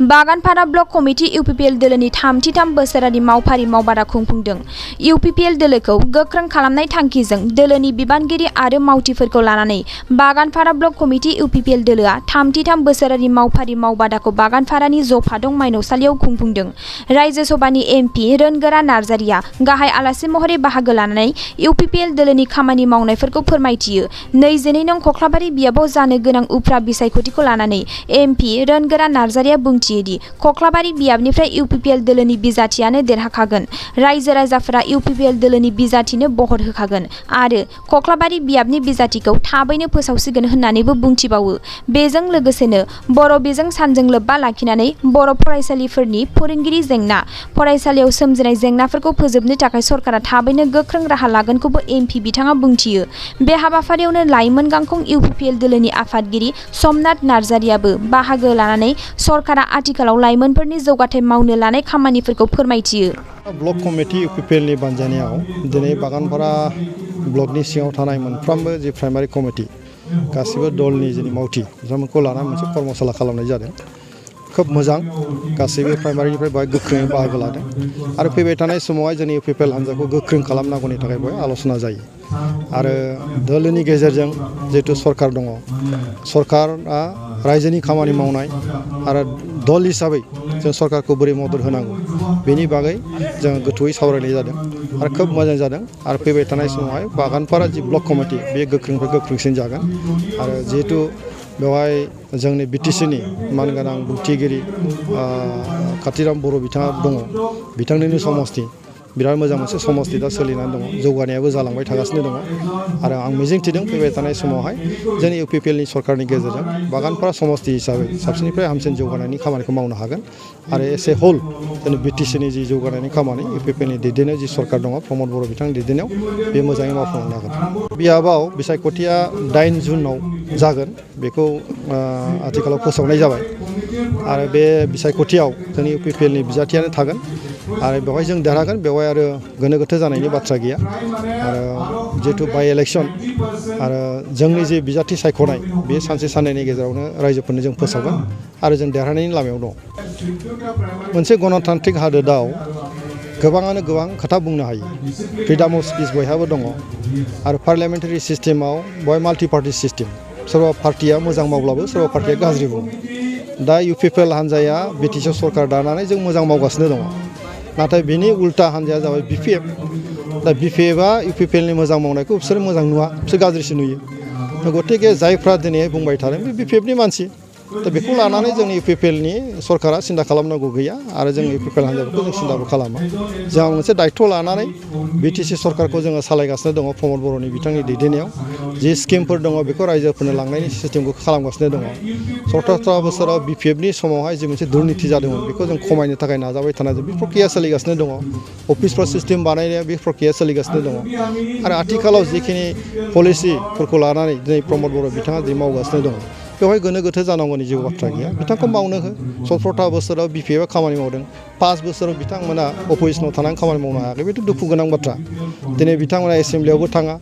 Baganpara block committee UPPL दोलोनि 33 बोसोरारि मावफारि मावबादा खुंफुंदों। UPPL दोलोखौ गोख्रों खालामनाय थांखिजों दोलोनि बिबानगिरि आरो मावथिफोरखौ लानानै बागानपारा ब्लक कमिटि इउपिपिएल दोलोआ 33 बोसोरारि मावफारि मावबादाखौ बागानपारानि जफादं माइनावसालियाव खुंफुंदों। रायजो सभानि एमपि रोनगोरा नार्जारिया गाहाय आलासि महरै बाहागो लानानै इउपिपिएल दोलोनि खामानि मावनायफोरखौ फोरमायथियो। 22 नं खख्लाबारि बियाबाव जानो गोनां उफ्रा बिसायख'थिखौ लानानै एमपि रोनगोरा नार्जारिया बुंथियोदि खख्लाबारि बियाबनिफ्राय इउपिपिएल दोलोनि बिजाथियानो देरहाखागोन। रायजो राजाफोरा इउपिपिएल दोलोनि बिजाथिनो बहर होखागोन आरो खख्लाबारि बियाबनि बिजाथिखौ थाबैनो फोसावसिगोन होननानैबो बुंथिबावो। बेजों लोगोसेनो बर' बिजों सानजों लोब्बा लाखिनानै बर' फरायसालिफोरनि फोरोंगिरि जेंना, फरायसालियाव सोमजिनाय जेंनाफोरखौ फोजोबनो थाखाय सरकारा थाबैनो गोख्रों राहा लागोनखौबो एमपि बिथाङा बुंथियो। बे हाबाफारियावनो लाइमोन गांखं इउपिपिएल दोलोनि आफादगिरि समनाथ नार्जारियाबो बाहागो लानानै सरकारा आथिखालाव लाइमोनफोरनि जौगाथाय मावनो लानाय खामानिफोरखौ फोरमायथियो। ब्लक कमिटि इउपिपिएलनि बानजायनायाव दिनै बागानपारा ब्लकनि सिङाव थानाय मोनफ्रोमबो जि प्राइमारि कमिटि गासिबो दलनि जि मावथि बिथांमोनखौ लानानै मोनसे कर्मशाला खालामनाय जादों। खोब मोजां, गासैबो प्राइमारिनिफ्राय बेवहाय गोख्रोङै बाहागो लादों आरो फैबाय थानाय समावहाय जोंनि इउपिपिएल हान्जाखौ गोख्रों खालामनांगौनि थाखाय बेवहाय आल'सना जायो आरो दोलोनि गेजेरजों जिहेतु सरकार दङ, सरकारा रायजोनि खामानि मावनाय आरो दल हिसाबै जों सरकारखौ बोरै मदद होनांगौ बेनि बागै जों गोथौयै सावरायनाय जादों आरो खोब मोजां जादों आरो फैबाय थानाय समावहाय बागानपारा जि ब्लक कमिटि बे गोख्रोंनिफ्राय गोख्रोंसिन जागोन आरो जिहेतु बेवहाय जोंनि बिटिसिनि मानगोनां बुंथिगिरि कातिराम बर' बिथाङा दङ, बिथांनिनो समस्ति बिराद मोजां मोनसे समस्ति दा सोलिनानै दङ, जौगानायाबो जालांबाय थागासिनो दङ आरो आं मिजिंथिदों फैबाय थानाय समावहाय जोंनि इउपिपिएलनि सरकारनि गेजेरजों बागानपारा समस्ति हिसाबै साबसिननिफ्राय हामसिन जौगानायनि खामानिखौ मावनो हागोन आरो एसे हल जोंनि बिटिसिनि जि जौगानायनि खामानि इउपिपिएलनि दैदेननायाव जि सरकार दङ प्रमद बर' बिथांनि दैदेननायाव बे मोजाङै मावफुंनो हागोन। बियाबाव बिसायख'थिया 8 जुनाव जागोन, बेखौ आथिखालाव फोसावनाय जाबाय आरो बे बिसायख'थियाव जोंनि इउपिपिएलनि बिजाथियानो थागोन आरो बेवहाय जों देरहागोन। बेवहाय आरो गोनो गोथो जानायनि बाथ्रा गैया आरो जिहेतु बाइ इलेक्सन आरो जोंनि जे बिजाथि सायख'नाय बे सानसे साननैनि गेजेरावनो रायजोफोरनो जों फोसावगोन आरो जों देरहानायनि लामायाव दं। मोनसे गणतान्त्रिक हादोराव गोबाङानो गोबां खोथा बुंनो हायो, फ्रिडम अफ स्पिच बयहाबो दङ आरो पार्लियामेन्टारि सिस्टेमाव बय माल्टि पार्टि सिस्टेम, सोरबा पार्टिया मोजां मावब्लाबो सोरबा पार्टिया गाज्रि बुङो। दा इउपिपिएल हान्जाया बिटिसि सरकार दानानै जों मोजां मावगासिनो दङ, नाथाय बिनि उल्टा हान्जाया जाबाय बिपिएफ। दा बिपिएफआ इउपिपिएलनि मोजां मावनायखौ बिसोर मोजां नुवा, बिसोर गाज्रिसो नुयो। गतिके जायफ्रा दिनै बुंबाय थादों बे बिपिएफनि मानसि, दा बेखौ लानानै जोंनि इउपिपिएलनि सरकारा सिन्था खालामनांगौ गैया आरो जों इउपिपिएल हान्जाफोरखौ जों सिन्थाबो खालामा। जोंहा मोनसे दायथ' लानानै बिटिसि सरकारखौ जोङो सालायगासिनो दङ प्रमद बर'नि बिथांनि दैदेननायाव। जि स्किमफोर दङ बेखौ रायजोफोरनो लांनायनि सिस्टेमखौ खालामगासिनो दङ। 17 बोसोराव बिपिएफनि समावहाय जि मोनसे दुर्निथि जादोंमोन बेखौ जों खमायनो थाखाय नाजाबाय थानाय बे प्रक्रिया सोलिगासिनो दङ। अफिसफ्राव सिस्टेम बानायनाया बे प्रक्रिया सोलिगासिनो दङ आरो आथिखालाव जिखिनि पलिसिफोरखौ लानानै दिनै प्रमद बर' बिथाङा जि मावगासिनो दङ बेवहाय गोनो गोथो जानांगौनि जेबो बाथ्रा गैया। बिथांखौ मावनो हो। 17 बोसोराव बिपिएफआ खामानि मावदों, 5 बोसोराव बिथांमोना अप'जिसनाव थानानै खामानि मावनो हायाखै, बेथ' दुखु गोनां बाथ्रा। दिनै बिथांमोना एसेम्ब्लियावबो थाङा,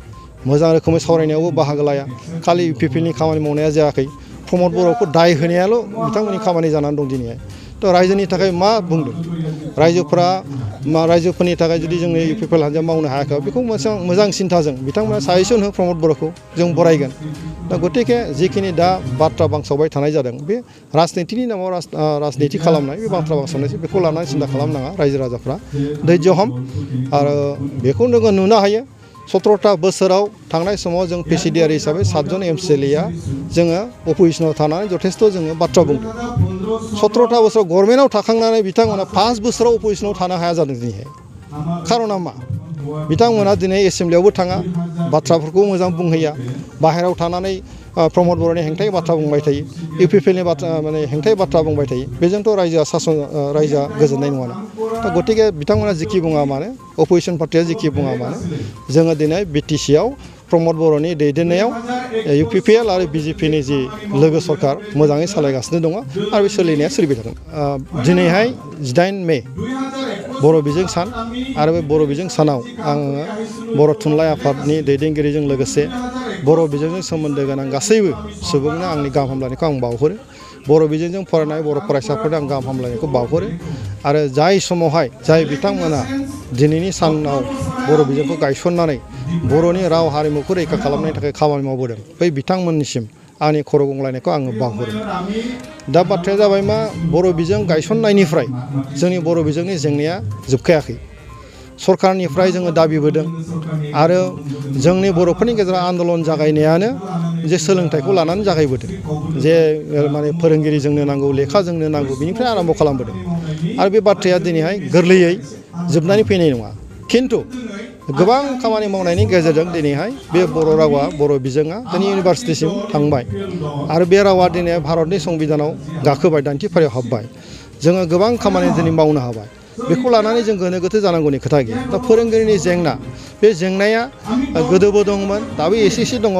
मोजां रोखोमै सावरायनायावबो बाहागो लाया, खालि इउपिपिएलनि खामानि मावनाया जायाखै। प्रमद बर'खौ दाय होनायाल' बिथांमोननि खामानि जानानै दं दिनैहाय। थ' रायजोनि थाखाय मा बुंदों? रायजोफोरनि थाखाय जुदि जोंनि इउपिपिएल हान्जाया मावनो हायाखै बेखौ मोजां सिन्थाजों बिथांमोना साजेसन हो प्रमद बर'खौ, जों बरायगोन। दा गतिके जिखिनि दा बाथ्रा बांसावबाय थानाय जादों बे राजनितिनि नामाव राजनिति खालामनाय बे बाथ्रा बांसावनायसो, बेखौ लानानै सिन्था खालामनाङा रायजो राजाफ्रा। धैर्य हम आरो बेखौ जोङो नुनो हायो 17 बोसोराव थांनाय समाव जों प्रेसिडियारि हिसाबै 7 जन एमसिएलएआ जोङो अप'जिसनाव थानानै जथेस्थ' जोङो बाथ्रा बुंदों। 17 बोसोराव गभर्नमेन्टआव थाखांनानै बिथांमोना 5 बोसोराव अप'जिसनाव थानो हाया जादों दिनैहाय। खार'ना मा? बिथांमोना दिनै एसेम्ब्लियावबो थाङा, बाथ्राफोरखौ मोजां बुंहैया, बाहेरायाव थानानै प्रमद बर'नि हेंथायै बाथ्रा बुंबाय थायो, इउपिपिएलनि बाथ्रा हेंथायै बाथ्रा बुंबाय थायो। बेजोंथ' रायजोआ गोजोननाय नङाना। दा गतिके बिथांमोना जिखि बुङा मानो, अप'जिसन पार्टिया जिखि बुङा मानो, जोङो दिनै बिटिसिआव प्रमद बर'नि दैदेननायाव इउपिपिएल आरो बिजेपिनि जि लोगो सरकार मोजाङै सालायगासिनो दङ आरो बे सोलिनाया सोलिबाय थागोन। दिनैहाय 18 मे बर' बिजों सान आरो बे बर' बिजों सानाव आङो बर' थुनलाइ आफादनि दैदेनगिरिजों लोगोसे बर' बिजोंजों सोमोन्दो गोनां गासैबो सुबुंनो आंनि गाहाम हामलायनायखौ आं बावहरो। बर' बिजोंजों फरायनाय बर' फरायसाफोरनो आं गाहाम हामलायनायखौ बावहरो आरो जाय समावहाय जाय बिथांमोना दिनैनि सानाव बर' बिजोंखौ गायसननानै बर'नि राव हारिमुखौ रैखा खालामनायनि थाखाय खामानि मावबोदों बै बिथांमोननिसिम आंनि खर' गंग्लायनायखौ आङो बावहरो दा बाथ्राया जाबाय मा बर' बिजों गायसननायनिफ्राय जोंनि बर' बिजोंनि जेंनाया जोबखायाखै सरकारनिफ्राय जोङो दाबिबोदों आरो जोंनि बर'फोरनि गेजेराव आन्दलन जागायनायानो जे सोलोंथाइखौ लानानै जागायबोदों जे माने फोरोंगिरि जोंनो नांगौ लेखा जोंनो नांगौ बिनिफ्राय आरम्भ खालामबोदों आरो बे बाथ्राया दिनैहाय गोरलैयै जोबनानै फैनाय नङा खिन्थु गोबां खामानि मावनायनि गेजेरजों दिनैहाय बे बर' रावा बर' बिजोङा दिनै इउनिभारसिटिसिम थांबाय आरो बे रावा दिनै भारतनि संबिधानाव गाखोबाय 90 फारियाव हाबबाय जोङो गोबां खामानि दिनै मावनो हाबाय बेखौ लानानै जों गोनो गोथो जानांगौनि खोथा गैया दा फोरोंगिरिनि जेंना बे जेंनाया गोदोबो दंमोन दाबो एसे एसे दङ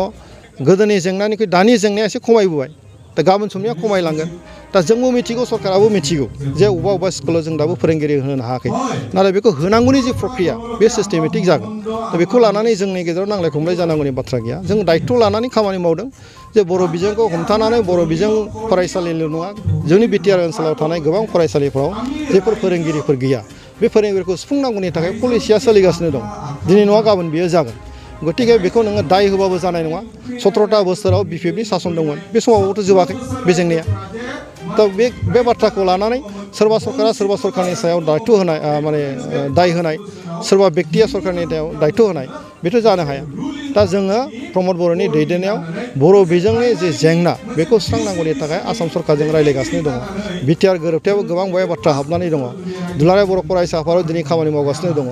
गोदोनि जेंनानिख्रुइ दानि जेंनाया एसे खमायबोबाय दा गाबोन समनिया खमायलांगोन दा जोंबो मिथिगौ सरकाराबो मिथिगौ जे अबेबा स्कुलाव जों दाबो फोरोंगिरि होनो हायाखै नाथाय बेखौ होनांगौनि जि प्रक्रिया बे सिस्टेमेटिक जागोन दा बेखौ लानानै जोंनि गेजेराव नांलाय खमलाय जानांगौनि बाथ्रा गैया जों दायित्व लानानै खामानि मावदों जे बर' बिजोंखौ हमथानानै बर' बिजों फरायसालिल' नङा जोंनि बिटिआर ओनसोलाव थानाय गोबां फरायसालिफ्राव जेफोर फोरोंगिरिफोर गैया बे फोरोंगिरिखौ सुफुंनांगौनि थाखाय पलिसिया सोलिगासिनो दं दिनै नङा गाबोन बियो जागोन गतिके बेखौ नोङो दाय होबाबो जानाय नङा 17टा बोसोराव बिपिएफनि सासन दंमोन बे समावबोथ' जोबाखै बे जेंनाया दा बे बाथ्राखौ लानानै सोरबा सरकारा सोरबा सरकारनि सायाव दायित्व होनाय माने दाय होनाय सोरबा बेक्तिया सरकारनि दायित्व होनाय बेथ' जानो हाया दा जोङो प्रमद बर'नि दैदेननायाव बर' बिजोंनि जे जेंना बेखौ सुस्रांनांगौनि थाखाय आसाम सरकारजों रायज्लायगासिनो दङ बिटिआर गोरोबथायावबो गोबां बया बाथ्रा हाबनानै दङ दुलाराय बर' फरायसा आफादाव दिनै खामानि मावगासिनो दङ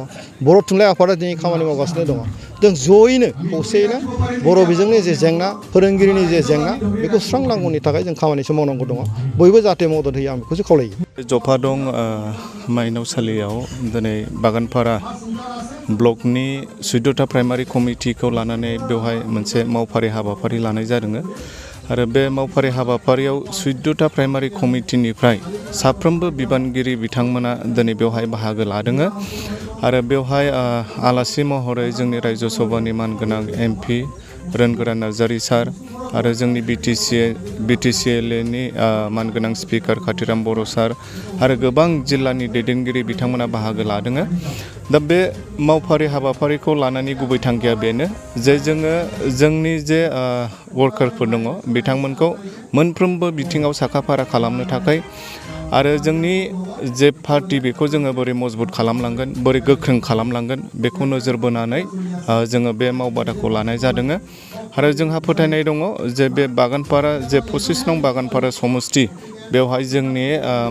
बर' थुनलाइ आफादा दिनै खामानि मावगासिनो दङ जों जयैनो खौसेयैनो बर' बिजोंनि जे जेंना फोरोंगिरिनि जे जेंना बेखौ सुस्रांनांगौनि थाखाय जों खामानिसो मावनांगौ दङ बयबो जाहाथे मदद होयो आं बेखौसो खावलायो जफा दं माइनावसालियाव दिनै बागानपारा ब्लकनि 14टा प्राइमारि कमिटिखौ लानानै बेवहाय मोनसे मावफारि हाबाफारि लानाय जादों आरो बे मावफारि हाबाफारियाव 14टा प्राइमारि कमिटिनिफ्राय साफ्रोमबो बिबानगिरि बिथांमोना दिनै बेवहाय बाहागो लादों आरो बेवहाय आलासि महरै जोंनि रायजो सभानि मानगोनां एमपि रोनगोरा नार्जारि सार आरो जोंनि बिटिसिएलनि मानगोनां स्पिकार खाथिराम बर' सार आरो गोबां जिल्लानि दैदेनगिरि बिथांमोना बाहागो लादों दा बे मावफारि हाबाफारिखौ लानानै गुबै थांखिया बेनो जे जोङो जोंनि जे वर्कारफोर दङ बिथांमोनखौ मोनफ्रोमबो बिथिङाव साखाफारा खालामनो थाखाय आरो जोंनि जे पार्टि बेखौ जोङो बोरै मजबुत खालामलांगोन बोरै गोख्रों खालामलांगोन बेखौ नोजोर बोनानै जोङो बे मावबादाखौ लानाय जादों आरो जोंहा फोथायनाय दङ जे बे बागानपारा जे 25 नं बागानपारा समस्ति बेवहाय जोंनि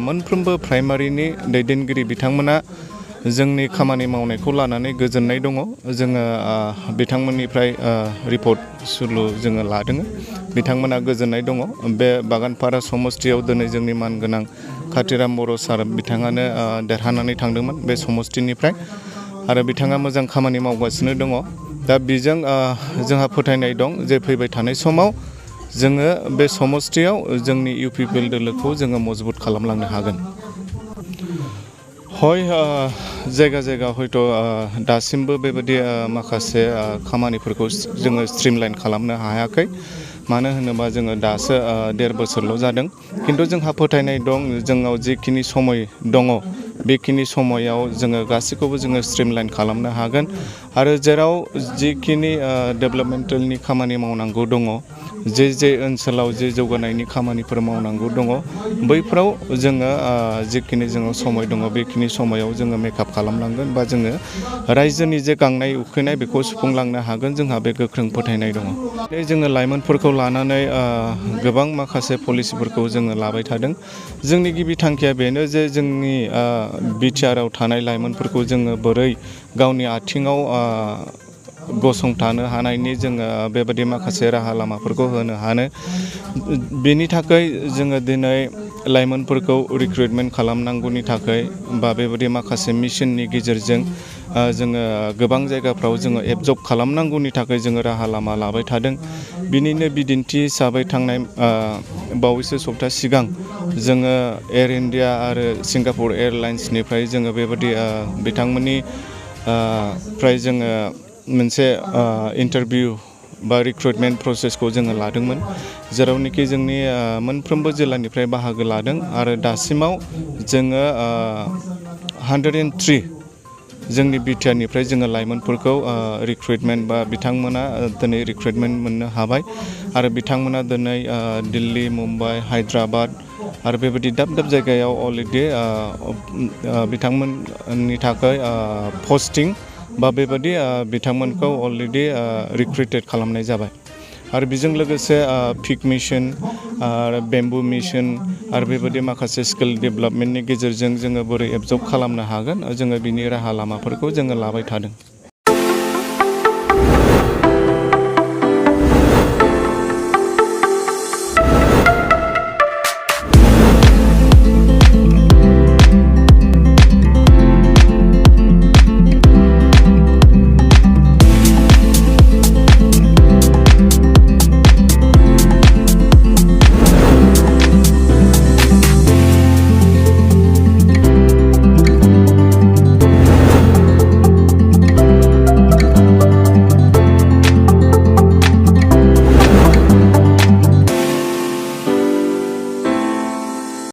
मोनफ्रोमबो प्राइमारिनि दैदेनगिरि बिथांमोना जोंनि खामानि मावनायखौ लानानै गोजोननाय दङ जोङो बिथांमोननिफ्राय रिपर्ट सुलु जोङो लादों बिथांमोना गोजोननाय दङ बे बागानपारा समस्तियाव दिनै जोंनि मानगोनां खाथिराम बर' सार बिथाङानो देरहानानै थांदोंमोन बे समस्तिनिफ्राय आरो बिथाङा मोजां खामानि मावगासिनो दङ दा बेजों जोंहा फोथायनाय दं जे फैबाय थानाय समाव जोङो बे समस्तियाव जोंनि इउपिपिएल दोलोखौ जोङो मजबुत खालामलांनो हागोन हय जायगा जायगा हयथ' दासिमबो बेबायदि माखासे खामानिफोरखौ जोङो स्ट्रिमलाइन खालामनो हायाखै मानो होनोबा जोङो दासो 1.5 बोसोरल' जादों खिन्थु जोंहा फोथायनाय दं जोंनाव जिखिनि समय दङ बेखिनि समायाव जोङो गासैखौबो जोङो स्ट्रिमलाइन खालामनो हागोन आरो जेराव जिखिनि डेभेलपमेन्टेलनि खामानि मावनांगौ दङ जे ओनसोलाव जे जौगानायनि खामानिफोर मावनांगौ दङ बैफोराव जोङो जिखिनि जोङो समय दङ बेखिनि समायाव जोङो मेकआप खालामलांगोन बा जोङो रायजोनि जे गांनाय उखैनाय बेखौ सुफुंलांनो हागोन जोंहा बे गोख्रों फोथायनाय दङ जोङो लाइमोनफोरखौ लानानै गोबां माखासे पलिसिफोरखौ जोङो लाबाय थादों जोंनि गिबि थांखिया बेनो जे जोंनि बिटिआरआव थानाय लाइमोनफोरखौ जोङो बोरै गावनि आथिङाव गसंथानो हानायनि जोङो बेबायदि माखासे राहा लामाफोरखौ होनो हानो बेनि थाखाय जोङो दिनै लाइमोनफोरखौ रिक्रुटमेन्ट खालामनांगौनि थाखाय बा बेबायदि माखासे मिशननि गेजेरजों जोङो गोबां जायगाफ्राव जोङो एबजर्ब खालामनांगौनि थाखाय जोङो राहा लामा लाबाय थादों बिनिनो बिदिन्थि हिसाबै थांनाय बावैसो सप्ता सिगां जोङो एयार इन्डिया आरो सिंगापुर एयारलाइन्सनिफ्राय जोङो बेबायदि बिथांमोननि फ्राय जोङो मोनसे इन्टारभिउ बा रिक्रुटमेन्ट प्रसेसखौ जोङो लादोंमोन जेरावनोखि जोंनि मोनफ्रोमबो जिल्लानिफ्राय बाहागो लादों आरो दासिमाव जोङो 103 जोंनि बिटिआरनिफ्राय जोङो लाइमोनफोरखौ रिक्रुटमेन्ट बा बिथांमोना दिनै रिक्रुटमेन्ट मोननो हाबाय आरो बिथांमोना दिनै दिल्ली मुम्बाइ हायद्राबाद आरो बेबायदि दाब दाब जायगायाव अलरेडि बिथांमोननि थाखाय पस्टिं बा बेबायदि बिथांमोनखौ अलरेडि रिक्रुटेड खालामनाय जाबाय आरो बेजों लोगोसे पिक मिशन आरो बेम्बु मिशन आरो बेबायदि माखासे स्किल डेभेलपमेन्टनि गेजेरजों जोङो बोरै एबजर्ब खालामनो हागोन जोङो बिनि राहा लामाफोरखौ जोङो लाबाय थादों